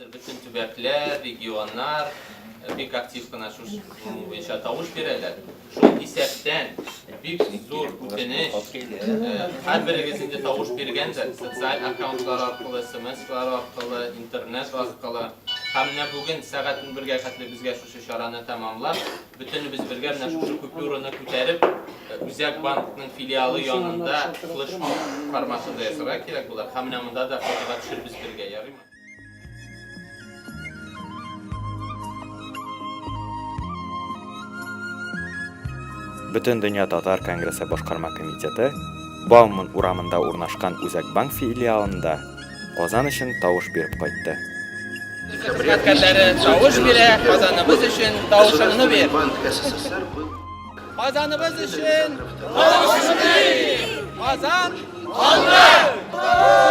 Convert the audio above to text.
Хәзер бөтен төбәкләр, регионнар бик актив кына шушы буенча тавыш бирәләр. Шул исәптән бик зур үтенеч, һәрберегез инде тавыш биргәндер, социаль аккаунтлар аркылы, смс-лар аркылы, интернет аркылы. Һәм менә бүген сәгать 11-гә хәтле безгә шушы чараны тәмамлап, бөтенебез бергә менә шушы купюраны күтәреп, Үзәк банкның филиалы янында флешмоб форматында ясарга кирәк булыр. Һәм менә монда да фотога төшербез бергә, ярыймы? Бөтендөнья татар конгрессы башкарма комитеты Бауман урамында урнашкан Үзәк банк филиалында Казан өчен тавыш биреп кайтты. Хезмәткәрләре тавыш бирә, Казаныбыз өчен тавышыңны бир! Казаныбыз өчен тавышыңны бир! Казан алда!